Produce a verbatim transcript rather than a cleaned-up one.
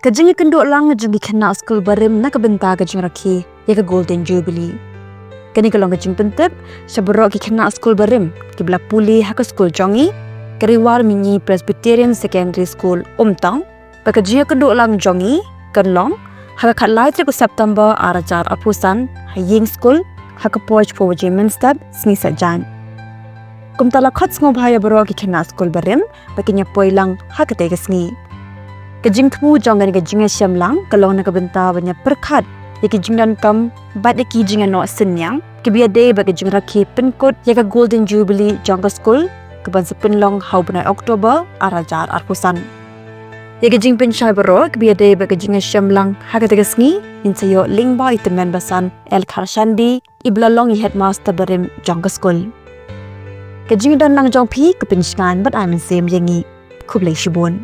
Ka jingïakynduh lang jong ki khynnah skul barim na ka bynta ka jingrakhe ïa ka Golden Jubilee. Kane ka long ka jingpyntip sha baroh ki khynnah skul barim kiba la pule ha ka skul jong ngi, ka Ri War Mihngi Presbyterian Secondary School, Umtang, ba ka jingïakynduh lang jong ngi kan long ha ka khatlai tarik u September ar hajar arphew san ha ïing skul ha ka por shiphew baje mynstep sngi Saitjaiñ. Kumta la khot sngewbha ïa baroh ki khynnah skul barim ba kin ïa poi lang ha katei ka sngi. Ka jingthmu jong kane ka jingïashem lang ka long na ka bynta ban ïa pyrkhat ïa ki jingdonkam bad ïa ki jingïanoh synñiang kiba ïadei bad ka jingrakhe pynkut ïa ka Golden Jubilee jong ka skul, kaban sa pynlong ha u bnai October ar hajar arphew san. Ïa ka jingpynshai baroh kiba ïadei bad ka jingïashem lang ha katei ka sngi, ngin sa ïoh lyngba i tymmen basan L Kharshandi, iba la long i headmaster barim jong ka skul. Ka jingdon lang jong phi ka pynshngaiñ bad ai mynsiem ïa ngi. Khublei shibun.